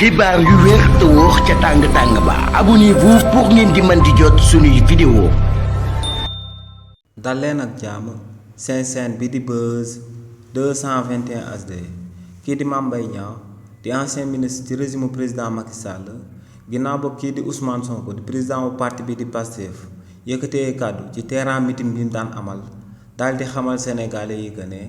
xibaar yu wér te wóor ca tàng ba abonnez-vous pour ngeen di mën di jot suñuy vidéo. dal leen ak jàmm seen chaîne bi di Buzz 221 HD kii di Mame Mbaye Niang di ancien ministre ci régime président Macky Sall ginnaaw boobu kii di Ousmane Sonko di président bu parti bi di Pastef yëkkatee kàddu ci terrain meeting bi mu daan amal daal di xamal sénégalais yi que ne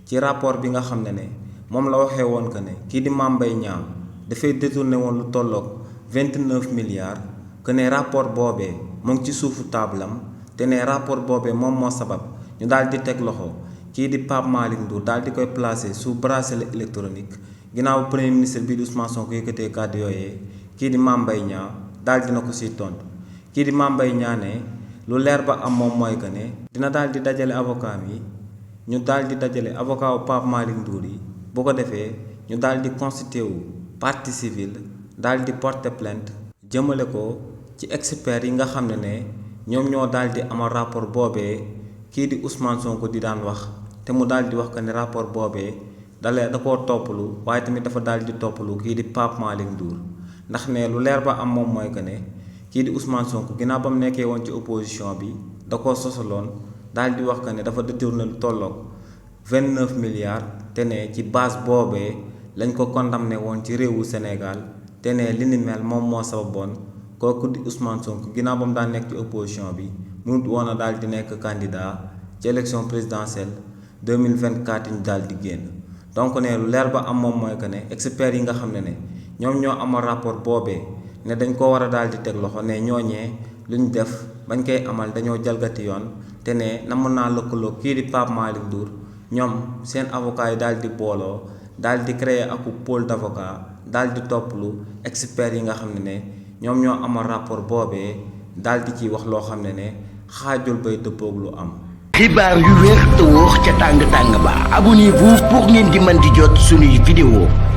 ci rapport bi nga xam ne moom la waxee woon que ne kii di Mame Mbaye Niang dafay détourné woon lu tolloog 29 milliards que ne rapport boobee mu ngi ci suufu taabalam te ne rapport boobee moom moo sabab ñu daal di teg loxo kii di Pape Malick Ndour daal di koy placé sous bracelet électronique ginnaaw premier ministre bi di Ousmane Sonko yëkkatee kàddu yooyee kii di Mame Mbaye Niang daal dina ko siy tontu kii di Mame Mbaye Niang ne lu leer ba am moom mooy que ne dina daal di dajale avocat yi ñu daal di dajale avocat wu Pape Malick Ndour yi bu ko defee ñu daal di constitué wu partie civile daal di porter plainte jëmale ko ci experts yi nga xam ne ñoom ñoo daal di amal rapport boobee kii di Ousmane Sonko di daan wax te mu daal di wax que ne rapport boobee da koo toppalu waaye tamit dafa daal di toppalu kii di Pape Malick Ndour ndax ne lu leer ba am moom mooy que ne kii di Ousmane Sonko ginnaaw ba mu nekkee woon ci opposition bi da koo sosaloon daal di wax que ne dafa détourné lu tolloog 29 milliards te ne ci base boobee lañ ko condamné woon ci réewu Sénégal te ne li ni mel moom moo sababoon kooku di Ousmane Sonko ginnaaw ba mu daan nekk ci opposition bi mënut woon a daal di nekk candidat ci élection présidentielle 2024 yi ñu daal di génn donc ne lu leer ba am moom mooy que ne experts yi nga xam ne ñoom ñoo amal rapport boobee ne dañ ko war a daal di teg loxo ne ñooñee lu ñu def bañ koy amal dañoo jalgati yoon te ne na mën naa lëkkaloo kii di Pape Malick Ndour ñoom seen avocat yi daal di booloo daal di créer ak pôle d'avocat daal di topplu experts yi nga xam ne ñoom ñoo amal rapport boobee daal di ciy wax loo xam ne xaajul bay dëppoog lu am. xibaar yu wér te wóor ca tàng ba abonnez-vous pour ngeen di mën di jot suñuy vidéo.